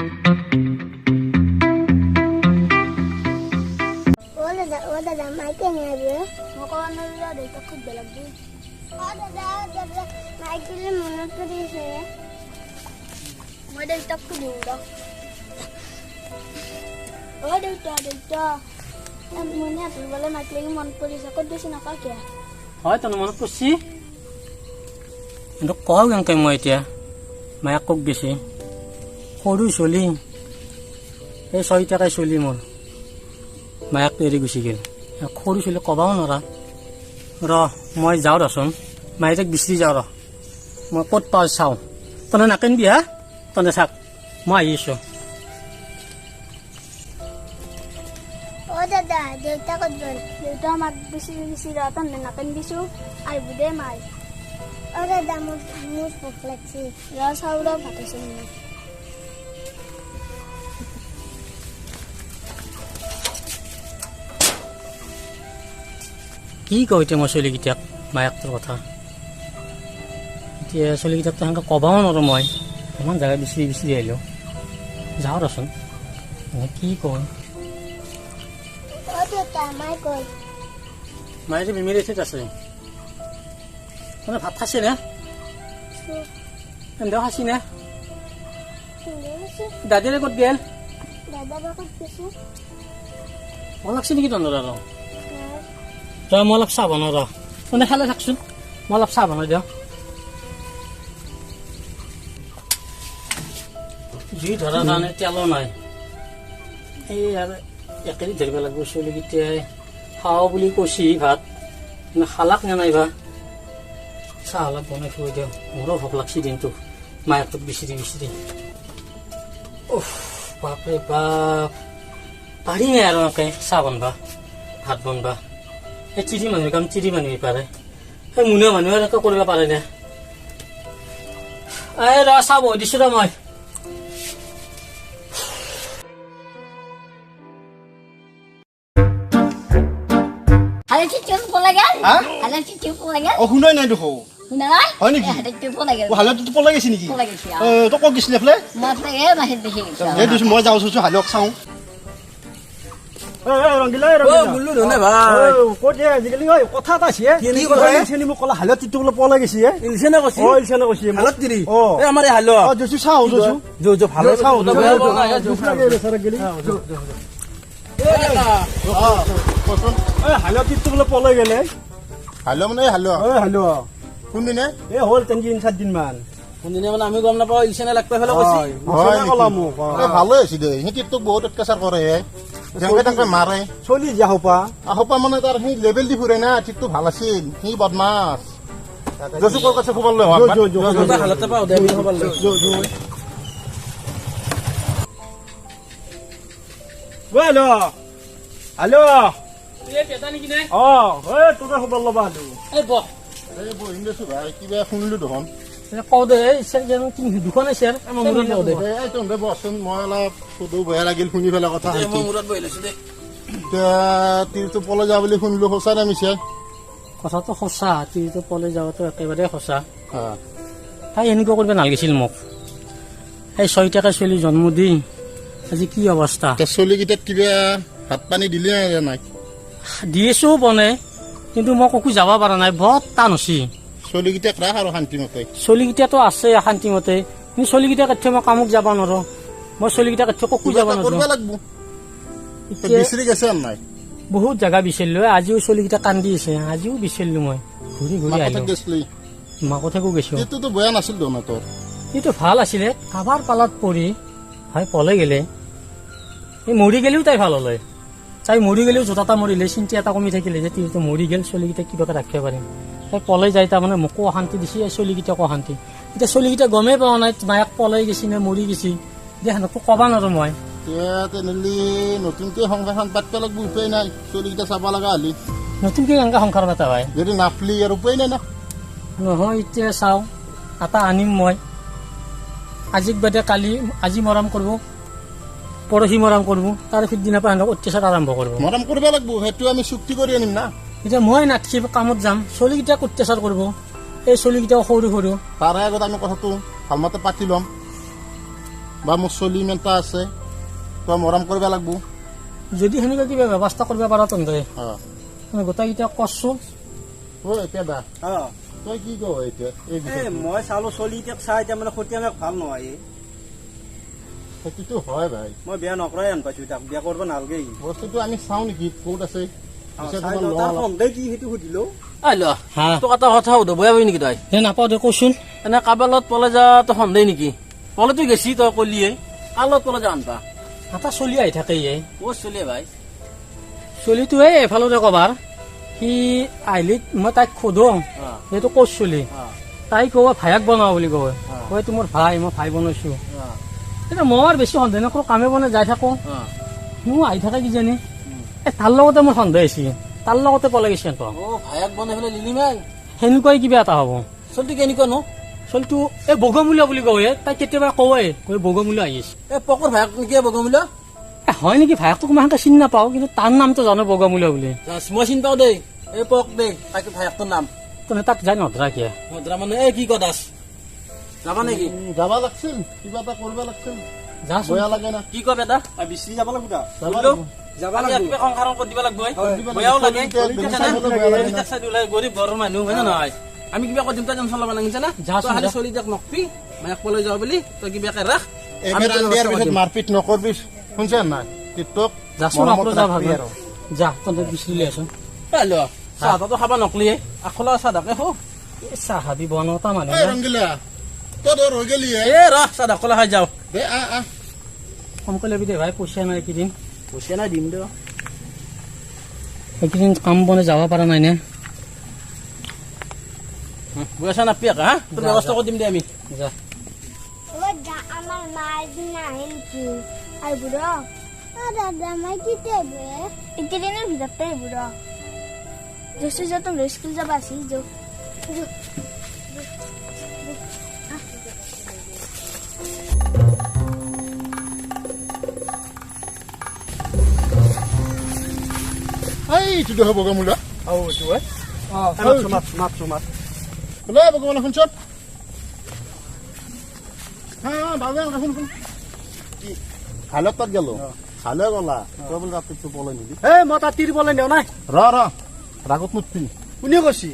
অ দাদা, অ দাদা, মাই কেনে আহিব? মই ক'ব নোৱাৰো, দেউতাক সুধিব লাগিব। অ দাদা, অ দাদা, মাইক দিলে মনত পৰিছে। মই দেউতাক সুধিম ৰ। অ দেউতা, দেউতা, মনে বোলে মাইক লাগি মনত পৰিছে, ক'ত গৈছে নকওঁ কিয়? হয়, তই মনত পৰছি, কিন্তু কওঁ কেনেকৈ মই এতিয়া মায়াক ক'ত গেছি? সৰু চলি, এই ছয়টাকে চলি মোৰ মায়াকটো এৰি গুচি গ'ল। সৰু চলি ক'বাও নোৱাৰা। ৰ, মই যাওঁ ৰচোন, মায়েক বিচাৰি যাওঁ। ৰ, মই ক'ত পাওঁ চাওঁ। তহঁতে নাকান্দিবি হা, তহঁতে থাক, মই আহি আছোঁ। অ দাদা, দেউতা ক'ত গ'ল? দেউতা মাক বিচাৰি গৈছি ৰ, তহঁতে নাকান্দিছো, আহিব দে মাই। অ দাদা, মোৰ ভোক লাগছি। ৰ, চাওঁ ৰ, ভাত আছে নে নাই। কি কওঁ এতিয়া মই চলিকেইটাক মায়াকটোৰ কথা? এতিয়া চলিকেইটাকতো সেনেকৈ ক'বাও নোৱাৰোঁ মই। ইমান জেগা বিচাৰি বিচাৰি আহিলোঁ। যাওঁ ৰচোন, মানে কি কওঁ। অ দেউতা, মাই ক'ত? মায়ে যে বেমেৰী ঠাইত আছে। মানে ভাত খাইছে নে? এন্দেও খাইছি নে? দাদাৰে ক'ত গেল? দাদা বা ক'ত গৈছে? ভাল লাগছে নেকি তহঁতৰ আৰু? ৰ, মই অলপ চাহ বনাওঁ। ৰ, তহঁতে খালে থাকচোন, মই অলপ চাহ বনাই দিওঁ। জুই ধৰাৰ কাৰণে তেলো নাই। এই আৰু একেদি ধৰিব লাগিব। চলিকেইটাই খাওঁ বুলি কৈছি ভাত, কিন্তু খালাক নে নাইবা। চাহ অলপ বনাই থৈ দিওঁ, মোৰো ভোক লাগছি দিনটো মায়াকটোক বিচাৰি বিচাৰি। উফ, বাপৰে বাপ, পাৰিমে আৰু এনেকে চাহ বনবা, ভাত বনবা? এই চিৰি মানুহৰ কাম চিৰি মানুহে পাৰে, সেই মুনীয়া মানুহে এনেকে কৰিব পাৰে নে? এই ৰ, চাহ বহাই দিছো ৰ মই। হা? অ, শুনাই নাই দেখো। হয় নেকি? অ, হালধি পলাই গৈছে নেকি? এ, তই ক'ত গৈছিলি এফালে? এই দেচোন, মই যাওঁ চোন, হালক চাওঁ। ৰংগিলা, গুল্লু ধনে ভাই। ক'ত এ আজিকালি? ঐ, কথা এটা আছে। কি কথা? ইলছেনি মোক ক'লা হালত তিটো বোলে পলাই গৈছে। ইলছেনে কৈছি? অ, ইলছেনে কৈছে। হালত তিৰি? অ। এই আমাৰ এই হাল। অ, যছু চাওঁ, যছু। যো যো, ভালে চাওঁ। দুখ লাগে বেচাৰা গেলি। এই হালত তিটো বোলে পলাই গেলে। হালো মানে হালো? ঐ, হালো। কোনদিনে? এই হ'ল তিনদিন চাৰিদিন মান। কোনদিনে মানে আমি গম নাপাওঁ, ইলছেনে লাগ পাই ফেলে কৈছি। ইলছেনে ক'লা মোক। এই ভালে হৈছে দে, সি তোক বহুত অত্যাচাৰ কৰে, যেনেকে তেনেকে মাৰে। চলি যা সোপা। সোপা মানে তাৰ সি লেবেল দি ফুৰে না, ঠিকটো ভাল আছিল, সি বদমাছ। যচু ক'ৰ কাছে খবৰ লৈ। যো, যো, যো। হালতে পাওঁ দে, আমি খবৰ লৈ। যো যো। Hello' hello'. নেকি নাই? অ, এই তোকে খবৰ ল'বা আলো। এই বহ। এই বহিম দেছো ভাই, কিবা শুনিলো দেখোন। কওঁ দে, এই দুখন আছে। মই মূৰত বহ দে। এই তহঁতে বহচোন, মই অলপ সুধো, বেয়া লাগিল শুনি পেলাই কথা। মই মূৰত বহি লৈছো দে। এতিয়া তিৰটো পলাই যা বুলি শুনিলো, সঁচা নে মিছা? কথাটো সঁচা, তিৰটো পলাই যোৱাটো একেবাৰে সঁচা। তাই এনেকুৱা কৰিব নালাগিছিল মোক। এই ছয়টাকে চলি জন্ম দি আজি কি অৱস্থা। চলিকেইটাত কিবা ভাত পানী দিলে নাই? দিছো বনে, কিন্তু মই ক'তো যাব পৰা নাই, বৰ টান হৈছে। চলিকেইটাক ৰাখ আৰু শান্তিমতে। চলিকেইটাতো আছে শান্তিমতে, কিন্তু চলিকেইটাক এথে মই কামক যাব নোৱাৰো। মই চলিকেইটাক এথে ক'তো কিবা যাব এটা নোৱাৰো। কৰিব লাগব। এতিয়া বিচাৰি গেছে আৰু নাই? বহুত জেগা বিচাৰিলো, আজিও চলিকেইটা কান্দি আছে। আজিও বিচাৰিলো, মই ঘূৰি ঘূৰি মাকতে আহিলো। গেছলি? মাকতেকো গৈছো। এইটোতো বেয়া নাছিল দেখোন তোৰ। এইটো ভাল আছিলে, কাৰোবাৰ পালাত পৰি হয় পলাই গেলে। এই মৰি গেলেও তাই ভাল হ'লে, তাই মৰি গেলেও জোতা এটা মৰিলে চিন্তা এটা কমি থাকিলে যে তিৰিটো মৰি গ'ল, চলিকেইটা কিবাকে ৰাখিব পাৰিম। তাই পলাই যায় তাৰমানে মোকো অশান্তি দিছে, এই চলিকেইটাকো অশান্তি। এতিয়া চলিকেইটা গমেই পোৱা নাই মায়াক পলাই গৈছি নে মৰি গৈছি। এতিয়া সিহঁতকো ক'ব নোৱাৰো মই। এতিয়া তেনেহ'লে নতুনকে সংসাৰখন পাতিব লাগব, উপায় নাই, চলিকেইটা চাব লগা হ'লি। নতুনকে কেনেকে সংসাৰ পাতা ভাই? যদি নাপলি আৰু উপায় নাই না। নহয়, এতিয়া চাওঁ, এটা আনিম মই। আজিক বাদে কালি, আজি মৰম কৰিব, পৰহি মৰম কৰিব, তাৰ সিদিনাৰ পৰা সিহঁতক অত্যাচাৰ আৰম্ভ কৰিব। মৰম কৰিব লাগব, সেইটো আমি চুক্তি কৰি আনিম না। এতিয়া মই নাথকি কামত যাম, চলিকেইটাক অত্যাচাৰ কৰিব। এই চলিকেইটাও সৰু সৰু। তাৰে আগত আমি কথাটো ভালমতে পাতি ল'ম। বা মোৰ চলি ইমানটা আছে, তই মৰম কৰিব লাগব। যদি সেনেকুৱা কিবা ব্যৱস্থা কৰিব পাৰা তহঁতে গোটেইকেইটা কৰছো। এতিয়া তই কি কৱ এতিয়া? মই চালো চলি এতিয়া চাই এতিয়া মানে সতীয়াক ভাল নহয়। সেইটোতো হয় ভাই, মই বিয়া নকৰাই আন পাইছো, তাক বিয়া কৰিব নালাগে। বস্তুটো আমি চাওঁ নেকি ক'ত আছে, কি সেইটো সুধিলো। তোক এটা কথা সুধো, বয়া পাবি নেকি তই? নাপাওঁ দে, কচোন। এনে কাৰোবাৰ লগত পলে যা তই সন্দেহ নেকি? পলেতো গেছি তই কলিয়ে, কাৰ লগত পলে যা আনপা? এটা চলি আহি থাকে। ক'ত চলিয়ে ভাই? চলিটো এই এফালতে কবাৰ সি আহিলি মই তাইক সোধো সেইটো ক'ত চলি, তাই কব ভায়েক বনাও বুলি কয়। কয় এইটো মোৰ ভাই, মই ভাই বনাইছো। এতিয়া মই আৰু বেছি সন্দেহ নকৰো, কামে বনাই যাই থাকো, মোৰ আহি থাকে কিজানি। এই তাৰ লগতে মোৰ সন্দেহ হৈছে, তাৰ লগতে পলাই গৈছে। সেনেকুৱাই কিবা এটা হ'ব। চলিটো কেনেকুৱা নো? চলিটো এই বগমূলীয়া বুলি কয়, তাই কেতিয়াবা কয় কৈ বগমূলীয়া আহি আছে। এই পকৰ ভায়েক নেকি বগমূলীয়া? হয় নেকি ভায়েকটোক মই সেনেকে চিনি নাপাওঁ, কিন্তু তাৰ নামটো জানো বগমূলীয়া বুলি। মই চিনি পাওঁ দেই, এই পক দেই তাকে ভায়েকটোৰ নাম। তই তাক যাই নধৰা কিয়? নধৰা মানে এই কি কয় দাস যাবা নেকি? যাবা লাগছিল, কিবা এটা কৰিব লাগছিল। বেয়া লাগে না? কি কয় বেটা? বিচাৰি যাব লাগিব, যাব লাগিব। কিবা সংসাৰ কৰি দিব লাগিব, বেয়াও লাগে। গৰীব ঘৰৰ মানুহ হয় নে নহয়? আমি কিবা কৰি দিম, তই টেনচন ল'ব নালাগিছে না। তই খালি চলি যাক নকবি, মায়েক পলাই যাওঁ বুলি তই কিবাকে ৰাখ। মাৰপিট নকৰবি, শুনছ নাই? যা তহঁতে বিচাৰি আছো। চাহ তাহটো খাবা নকলিয়ে, আখলা চাহ তাকে খো। চাহ খাবি বনতা মানুহ তই ৰৈ গেলি। এ ৰহ, চাহ ঢাকলা খাই যাওঁ। দে আহ আহ, কমকৈ ল'বি দে ভাই, পইচা নাই এইকেইদিন। পইচা নাই দিম দে, এইকেইদিন কাম বনে যাব পৰা নাই নে। পইচা নাপি হা, তোৰ ব্যৱস্থা কৰি দিম দে আমি। যা। আমাৰ মা এদিন আহে নেকি? আহিব ৰ। দাদা মাই কেতিয়া আহিব? এইকেইদিনৰ ভিতৰতে আহিব ৰ। জচু যা, তুমি স্কুল যাবা আছিল যো। এইটো দেখো বগমূলা। বগমূলা শুনচোন। হালত তাত গেলো, হালে গলা তই বোলে তাত পলাই নিবি। এই মই তাত তিৰ পলাই নিওঁ নাই। ৰ ৰ, ৰাগত মুঠবি। কোনে কৈছি?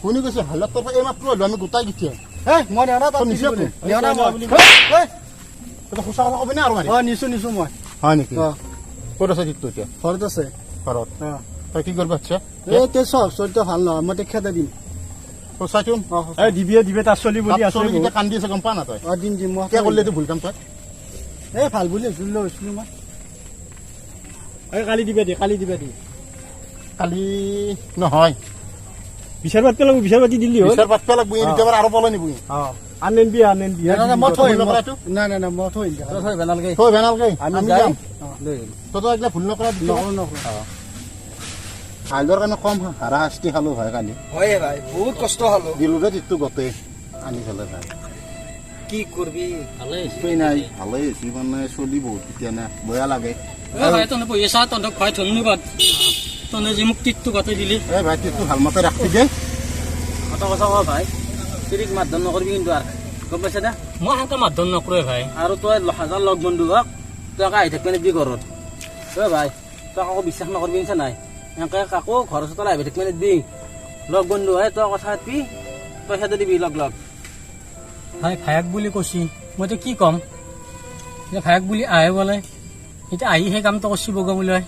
কোনে কৈছে? হালত তোৰ এই মাত্ৰ আহিলো আমি গোটাই গিতিয়া। এই মই নিওঁ নাই তাত, নিওঁ নাই মই। তই সঁচা কথা কবি না আৰু মাৰি? অ নিছো নিছো মই। হয় নেকি? ক'ত আছে তিৰটো এতিয়া? ঘৰত আছে। ঘৰত? তই কি কৰিব আচ্ছা? এই তে চব চলিটো ভাল নহয়, মই খেদা দিম। সঁচাচোন? এই দিবিয়ে দিবে, তাৰ চলি বুলি আছে। চলি কেইটা কান্দি আছে গম পা না তই? অ দিম দিম মই। কিয় কৰিলি এইটো ভুল কাম তই? এই ভাল বুলি লৈছিলো মই। এই কালি দিবে দি, কালি দিবে দি। কালি নহয়, বিচাৰ পাতিব লাগিব। বিচাৰ পাতি দিলি হ'ল। বিচাৰ পাতিব লাগিব, এই আৰু পলাই নিবি। অ আনেন বি, আনেন বি। না না মই থৈ না না না মই থৈ থৈ বেনালকে, থৈ বেনালকে আমি যাম। তই তো এইগিলা ভুল নকৰা। নকৰো নকৰো। হালৰ কাৰণে কম হাৰা শাস্তি খালো ভাই কালি। হয় ভাই, বহুত কষ্ট খালো। দিলো দে তিতটো গোটেই আনি পেলাই ভাই। কি কৰবি, ভালেই নাই, ভালেই হৈছে মানে চলি বহুত এতিয়া না বেয়া লাগে। ভাই তহঁতে বহি আছা, তহঁতক ভাই ধন্যবাদ, তহঁতে যে মোক তিতটো গোটেই দিলি। এই ভাই তিতটো ভাল মতে ৰাখবি দে। এটা কথা কওঁ ভাই, তিৰিক মাৰধৰ নকৰিবি কিন্তু আৰু, গম পাইছা না? মই সেনেকে মাৰধৰ নকৰোৱে ভাই। আৰু তই হাজাৰ লগ বন্ধু হওক, তই আহি থাকিব নিদিবি ঘৰত। ঐ ভাই, তই কাকো বিশ্বাস নকৰিবি নিছা নাই? এনেকে কাকো ঘৰৰ চোতাল আহিব থাকিব নিদিবি। লগ বন্ধু হয় তই কথা পাতিবি, তই খেদি দিবি লগ লগ। ভাই ভায়েক বুলি কৈছি, মই এতিয়া কি ক'ম? এতিয়া ভায়েক বুলি আহে বোলে, এতিয়া আহি সেই কামটো কৰছি বগমূলাই।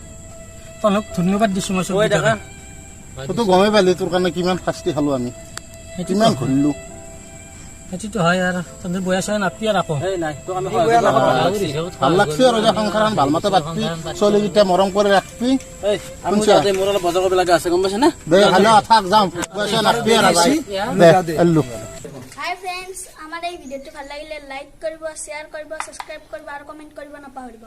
তহঁতক ধন্যবাদ দিছো মই। তইতো গমেই পালি তোৰ কাৰণে কিমান শাস্তি খালো আমি, কিমান ঘূৰিলো। সেইটোতো হয় আৰু তহঁতে বয়া চয়া নাপি আৰু আকৌ। ভাল লাগছে আৰু সংসাৰখন ভাল মতে পাতবি, ছোৱালীকেইটা মৰম কৰি ৰাখবি। মোৰ অলপ বজাৰ কৰিব লগা আছে, গম পাইছে না? দে ভালো থাক, যাওঁ। পইচা নাপবি আৰু ভাই। দে এল্লো। হাই ফ্ৰেণ্ডছ, আমাৰ এই ভিডিঅ'টো ভাল লাগিলে লাইক কৰিব, শ্বেয়াৰ কৰিব, ছাবস্ক্ৰাইব কৰিব আৰু কমেণ্ট কৰিব নাপাহৰিব।